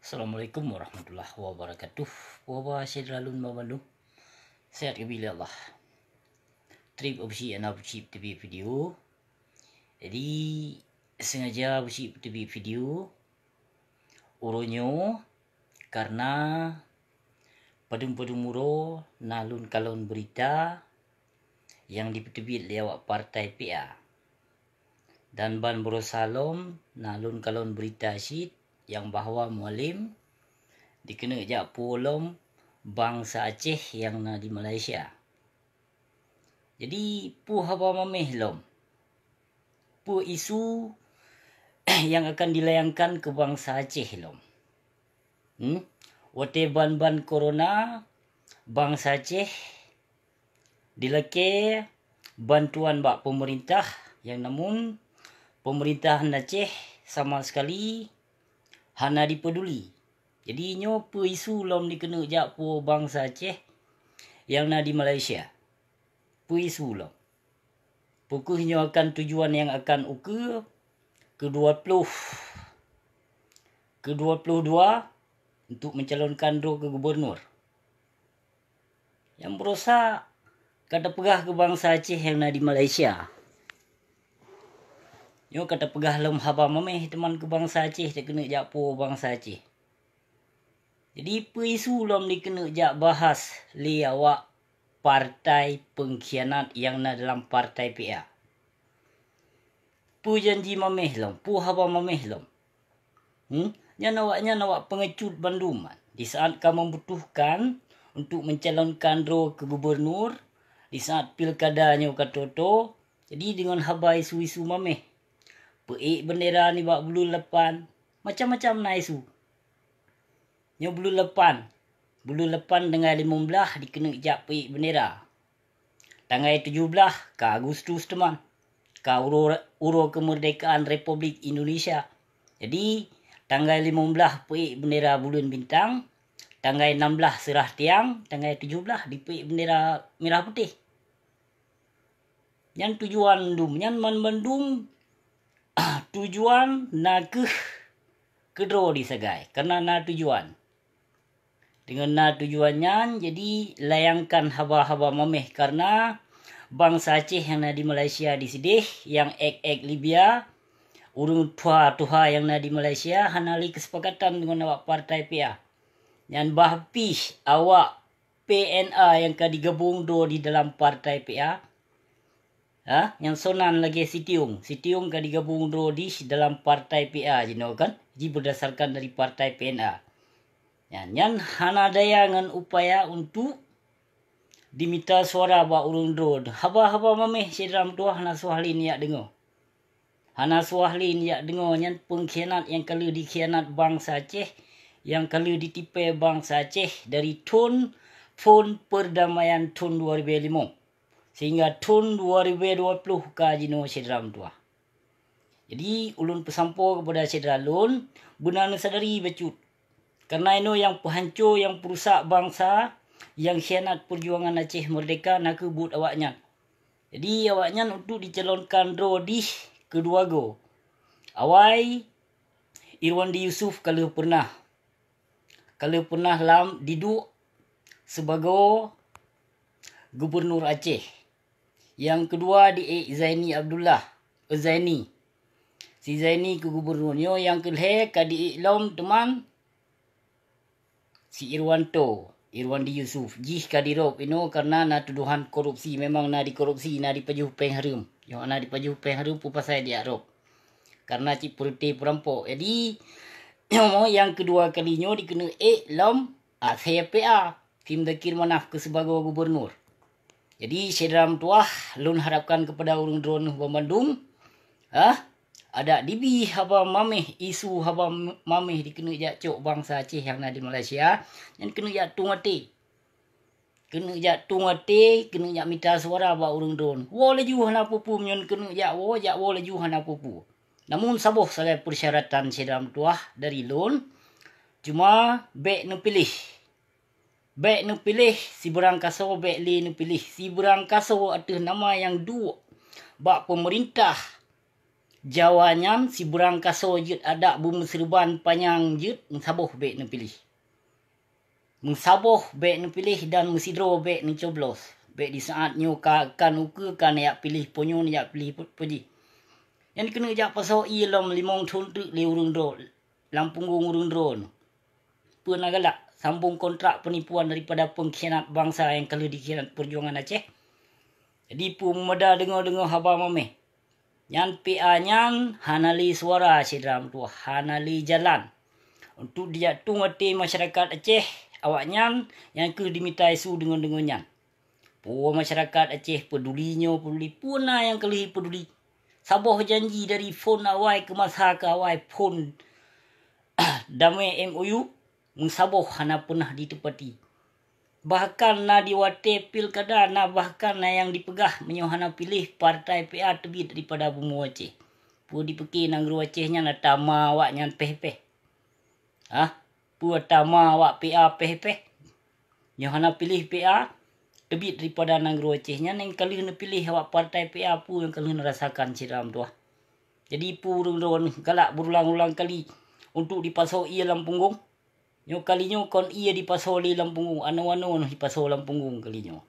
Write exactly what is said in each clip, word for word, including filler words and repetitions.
Assalamualaikum warahmatullahi wabarakatuh. Puhaba syedara lôn banmandum. Sehat keubi lé Allah. Trip opsi ana opsi teubi video. Jadi sengaja opsi teubi video. Uroe nyoe karena padum-padum uroe na lôn kalon berita nyang dipeuteubiet lé awak partai P A. Dan ban beurasa lom na lôn kalon beurita cit nyang bahwa Mualem dikeuneuk jak puwoe lom bansa Aceh nyang na di Malaysia. Jadi peue haba mameh lom? Peue isu nyang akan dilayangkan keu bansa Aceh lom? Hmm? Watée ban-ban corona, bansa Aceh dilakée bantuan bak peumeurintah, nyang namun peumeurintah Aceh sama sekali hana dipeuduli. Jadi nyoe peue isu lom dikeuneuk jak puwoe bansa Aceh nyang na di Malaysia? Peue isu lom? Peu kheueh nyoe akan tujuan nyang akan ukeue keu dua ploh, keu dua ploh dua untuk mencalonkan droe keu gubernur? Nyang beurasa ka tapeugah keu bansa Aceh nyang na di Malaysia. Nyoe ka tapeugah lom haba mameh teuma keu bansa Aceh, takeuneuk jak puwoe bansa Aceh. Jadi peue isu lom dikeuneuk jak bahas lé awak partai pengkhianat nyang na dalam partai P A? Peue janji mameh lom? Peue haba mameh lom? Hmm? Nyan awaknyan awak peungecut bandum. Di saat ka membutuhkan untuk mencalonkan droe keu gubernur, di saat pilkada nyoe ka toe-toe, jadi deungon haba isu-isu mameh. Peuék bendera nibak buleuen lapan, macam-macam na isu. Nyoe buleuen lapan, buleuen lapan tanggai limong blaih dikeuneuk jak peuék bendera. Tanggai tujoh blaih ka Agustus teuma, ka uroe, uroe keumeurdekaan Republik Indonesia. Jadi tanggai limong blaih peuék bendera buleuen bintang, tanggai nam blaih seurah tiang, tanggai tujoh blaih dipeuék bendera mirah putéh. Nyan tujuan dum, nyan man bandum tujuan na kheueh keudroe di sagai, karena na tujuan. Deungon na tujuan nyan, jadi layangkan haba-haba mameh, karena bansa Aceh nyang na di Malaysia disideh, nyang ék-ék Libya, ureuëng tuha-tuha nyang na di Malaysia hana lé keusepakatan deungon awak partai P A. Nyan bah pih awak P N A nyang ka digabong droe di dalam partai P A. Ha, nyang sonan lagée Sitiong. Sitiong ka digabong droe di dalam partai P A jinoe kan, ji berdasarkan dari partai P N A. Nyan, nyan hana daya ngon upaya untuk dimita suara bak ureuëng droe. Haba-haba mameh syedara meutuwah hana suah lé nyak deungoe. Hana suah lé nyak deungoe nyan pengkhianat nyang ka lheueh dikhianat bansa Aceh, nyang ka lheueh ditipée bansa Aceh dari thon phon perdamaian thon dua ribée limong. Sehingga thon dua ribée dua ploh ka jinoe syedara meutuwah. Jadi ulôn peusampoe keupada syedara lôn, beuna neusadari bacut. Karena inoe nyang peuhanco, nyang peurusak bansa, nyang khianat peujuangan Aceh Merdeka na kheueh buet awaknyan. Jadi awaknyan untuk dicalonkan droe dih keudua goe. Awai Irwandi Yusuf ka lheueh pernah, ka lheueh pernah lam diduek sibagoe gubernur Aceh. Nyang keudua diék Zaini Abdullah, eh, Zaini. Si Zaini keu gubernur nyoe, nyang keulhée ka diék lom teuma si Irwanto, Irwandi Yusuf. Jih ka dirôb inoe karena na tuduhan korupsi, memang na dikorupsi, na dipajoh péng hareuem. Nyoe na dipajoh péng hareuem peue pasai diak rôb. Karena cit peureute peurampok. Jadi nyoe nyang keudua kali nyoe dikeuneuk ék lom asée P A. Tim Dakir Manaf keu sibagoe gubernur. Jadi syedara meutuwah, lôn harapkan keupada ureuëng droeneuh banmandum, ah, adak dibi haba mameh, isu haba mameh dikeuneuk jak cok bansa Aceh nyang na di Malaysia, nyan keuneuk jak tueng até. Keuneuk jak tueng até, keuneuk jak mita suara bak ureuëng droeneuh. Woe laju hana peue-peue, meunyoe keuneuk jak woe, jak woe laju hana peue-peue. Namun saboh sagai peusyaratan syedara meutuwah dari lôn, cuma bék neupiléh. Bék neupiléh sibeurang kasoe, bék lé neupiléh sibeurang kasoe ateueh nama nyang duek bak peumeurintah Jawa nyan siburang kasoe jeuet adak beumeuseureuban panyang jeuet meusaboh bék neupiléh. Meusaboh bék neupiléh dan meusidroe bék neucoblos. Bék di saát nyoe ka, ka neukeue ka neujak piléh po nyoe neujak piléh po jih. Nyan keuneuk jak pasoe ié lom limong thon teuk lé ureuëng droe lam punggong ureuëng droe. Peue na galak sambong kontrak peunipuan daripada peungkhianat bansa nyang ka lheueh dikhianat peujuangan Aceh? Jadi peue meumada deungoe-deungoe haba mameh. Nyan PA nyan hana lé suara syedara meutuwah, hana lé jalan. Untuk dijak tueng até masyarakat Aceh, awaknyan nyang keuh dimita isu deungon-deungon nyan. Peue masyarakat Aceh peuduli nyoe peuduli, peue na nyang ka lheueh peuduli. Saboh janji dari phon awai keu masa keu awai phon damé MOU meusaboh hana peunah jiteupati. Bahkan na di watée pilkada na bahkan na nyang jipeugah meunyoe hana piléh partai PA teubiet daripada bumoe Aceh. Peue jipeuke nanggroe Aceh nyan atra ma awaknyan péh-péh? Hah? Peue atra ma awak PA péh-péh? Nyoe hana piléh PA teubiet daripada nanggroe Aceh nyan nyang ka lheueh neupiléh awak partai PA peue nyang ka lheueh neurasakan syedara meutuwah. Jadi peue ureuëng droe galak beurulang-ulang kali untuk dipasoe ié lam punggong? Nyoe kali nyoe kon ié dipasoe lé lam punggong, anoe-anoe neuh dipasoe lam punggong kali nyoe.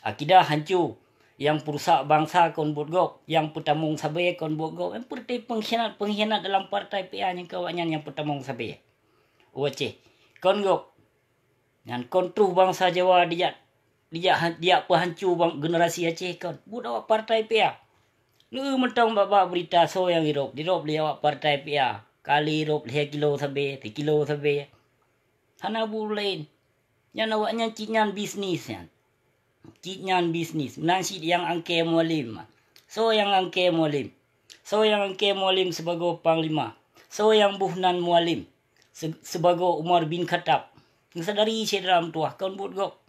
Akidah hanco, nyang peurusak bansa kon buet gob, nyang peutamong sabe kon buet gob, nyang peureute peungkhianat-peungkhianat dalam partai PA nyang keu awaknyan nyang peutamong sabe. U Aceh, kon gob. Nyan kon troh bansa Jawa dijak, dijak, dijak peuhanco bang, generasi Aceh kon. Buet awak partai PA. Lheueh mantong bak-bak beurita soe nyang irôb, dirôb lé awak partai PA. Kali irôb lhée kilo sabe, sikilo sabe. Hana buet laén. Nyan awaknyan cit nyan bisnis nyan. Cit nyan bisnis. Meunan cit nyang angkée Mualem. Soe nyang angkée Mualem? Soe nyang angkée Mualem sibagoe panglima? Soe nyang boh nan Mualem se-, sibagoe Umar bin Khattab? Neusadari syedara meutuwah kon buet gob.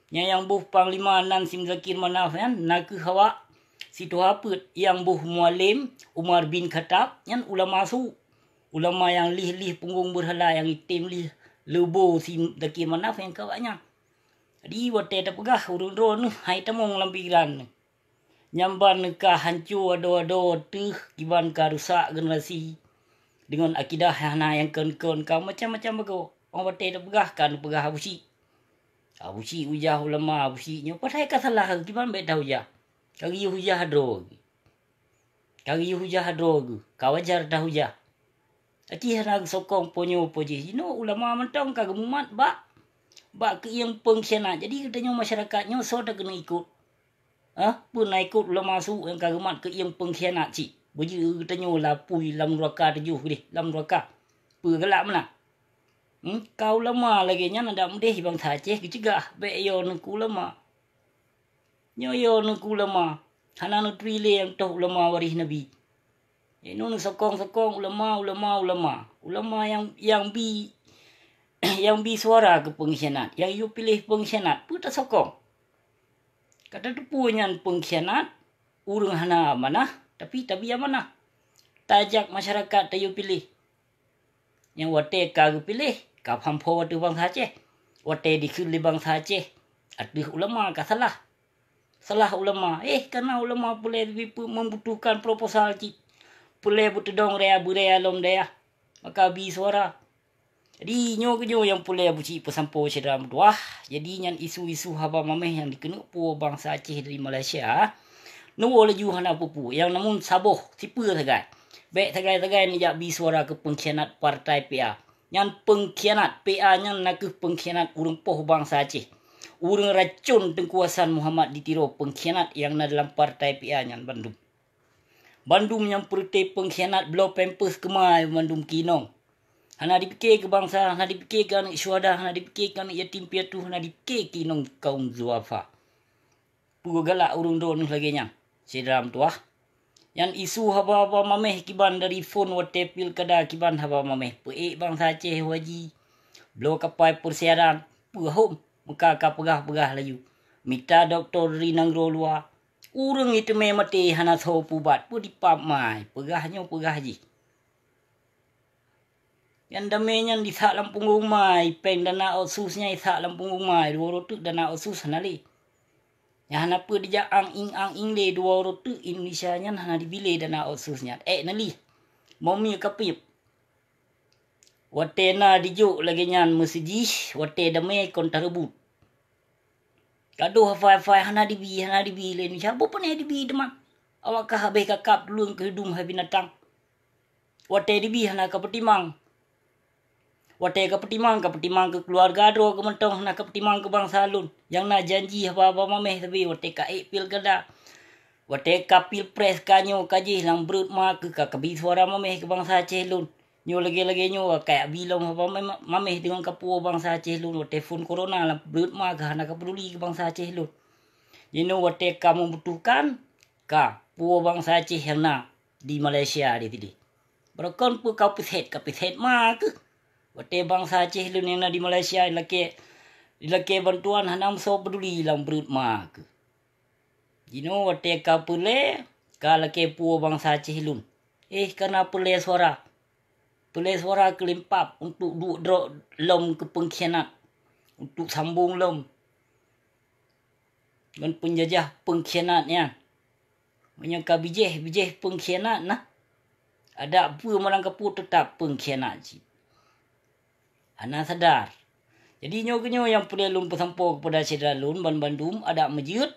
Nyang, nyang boh panglima nan si Muzakir Manaf nyan na kheueh awak situha peuet, nyang boh Mualem Umar bin Khattab nyan ulama su. Ulama nyang lih-lih punggong beurhala nyang item lih leubo si Muzakir Manaf nyang keu awaknyan. Jadi watée tapeugah ureuëng droe neuh hai tamong lam pikiran neuh. Nyang ban neuka hanco adoe-adoe teuh kiban ka rusak generasi deungon akidah hana nyang kon-kon ka macam-macam bagoe. Ong watée tapeugah ka neupeugah Abusyik. Abusyik ujah ulama, Abusyik nyoe padahai ka salah kiban bék taujah. Ka geuyue hujah droe. Ka geuyue hujah droe geuh, ka wajar tahujah. Aci hana geusokong ponyo pojih jinoe ulama mantong ka geumumat bak, bak keuieng peungkhianat. Jadi geutanyoe masyarakat nyoe soe takeuneuk ikot? Hah? Peue na ikot ulama su nyang ka geumat keuieng peungkhianat cit? Beujeuet geutanyoe lapui lam nuraka tujoh gleh lam nuraka. Peue galak meunan? Hmm? Ka ulama lagée nyan adak meudeh bansa Aceh geuceugah bék yo neuk ulama. Nyoe yo neuk ulama, hana neuturi lé nyang toh ulama waréh Nabi. Inoe neusokong-sokong ulama, ulama, ulama. Ulama nyang, nyang bi, nyang bi suara keu peungkhianat, nyang yue piléh peungkhianat, peue tasokong? Ka tateupeue nyan peungkhianat, ureuëng hana amanah, tapi tabi amanah. Tajak masyarakat tayue piléh. Nyang watée ka geupiléh, ka phampo ateueh bansa Aceh. Watée dikheun lé bansa Aceh, ateueh ulama ka salah. Salah ulama, eh, kana ulama peureulée membutuhkan proposal cit. Peureulée beuteudong raya beuraya lom dayah. Maka bi suara. Jadi, nyoe keunyoe nyang peureulée Abusyik peusampoe syedara meutuwah. Jadi, nyan isu-isu haba mameh nyang dikeuneuk puwoe bansa Aceh dari Malaysia. Neuwoe laju hana peue-peue, nyang namun saboh sipeue sagai. Bék sagai-sagai neujak bi suara keu peungkhianat partai P A. Nyan peungkhianat, P A nyan nakeuh peungkhianat ureuëng poh bansa Aceh. Ureuëng racon Teungku Hasan Muhammad di Tiro, peungkhianat nyang na dalam partai P A nyan bandum. Bandum nyang peureute peungkhianat bloe pampers keumai bandum keu inong. Hana dipike keu bansa, hana dipike keu aneuëk syuhada, hana dipike keu aneuëk yatim piatu, hana dipike keu inong kaum zuafa. Peue galak ureuëng droeneueh lagée nyan, syedara meutuwah? Nyan isu haba-haba mameh kiban dari phon watée pilkada kiban haba mameh. Peuék bansa Aceh haji, bloe kapai peusiaran, peue hom meuka ka peugah-peugah laju. Mita dokto dari nanggroe luwa, ureuëng jiteumé maté hana soe peuubat, peue dipap mai, peugah nyoe peugah jih. Nyan damé nyan jisak lam punggong mai, péng dana otsus nyan jisak lam punggong mai, dua reutôh dana otsus hana lé. Nyang hana peue dijak ang-ing-ang-ing lé dua uroe teuk Indonesia nyan hana dibilé dana otsus nyan. Ék neulih. Momi kapib. Watée na dijok lagée nyan meusidih, watée damé kon tareubot. Gadoh hafai-hafai hana dibi, hana dibi lé Indonesia, bukon dibi teuma. Awak ka habéh kakab tuleueng keu hidung hai binatang. Watée dibi hana kapeutimang. Watée kapeutimang, kapeutimang keu keuluwarga droe keuh mantong, hana kapeutimang keu bansa lôn. Nyang na janji haba-haba maméh sabe watée ka ék pilkada. Watée ka pilpres ka nyoe ka jih lam breuet ma keuh ka kabi suara maméh keu bansa Aceh lôn. Nyoe lagée-lagée nyoe ka kayak bi lom haba maméh deungon kapuo bansa Aceh lôn watée phon corona lam breuet ma keuh hana kapeuduli keu bansa Aceh lôn. Jinoe watée ka meubutuhkan, ka puo bansa Aceh nyang na di Malaysia di sideh. Barokon peue ka peuset, ka peuset ma keuh. Watée bansa Aceh lôn nyang na di Malaysia dilakée, dilakée bantuan hana meusoe peuduli lam breuet ma keuh. Jinoe watée ka peulée, ka lakée puo bansa Aceh lôn. Eh, kana peulée suara. Peulée suara keulimpab untuk duek droe lom keu peungkhianat. Untuk sambong lom ngon peunjajah peungkhianat nyan. Meunyoe ka bijéh, bijéh peungkhianat na. Adak peue meunan kapeue teutap peungkhianat cit. Hana sadar. Jadi nyoe keunyoe nyang peureulée lôn peusampoe keupada syedara lôn banmandum adak meujeuet.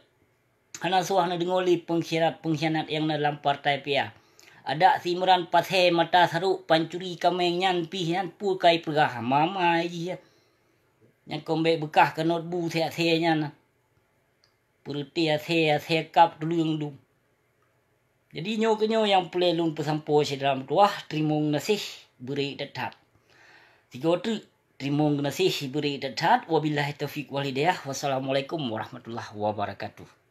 Hana soe hana deungoe lé peungkhianat-peungkhianat nyang na lam partai P A. Adak si Imran Pasé mata sarok pancuri kaméng nyan pih nyan peue ka ipeugah mama jih. Nyang kon bék beukah keu not bu sée-sée nyan. Peureuté asée-asée kab tuleueng dum. Jadi nyoe keunyoe nyang peureulée lôn peusampoe syedara meutuwah, teurimong geunaséh beureuek that-that. Sigoe teuk teurimong geunaséh beureuek that-that. Wabillahi taufiq wal hidayah. Wassalamualaikum warahmatullahi wabarakatuh.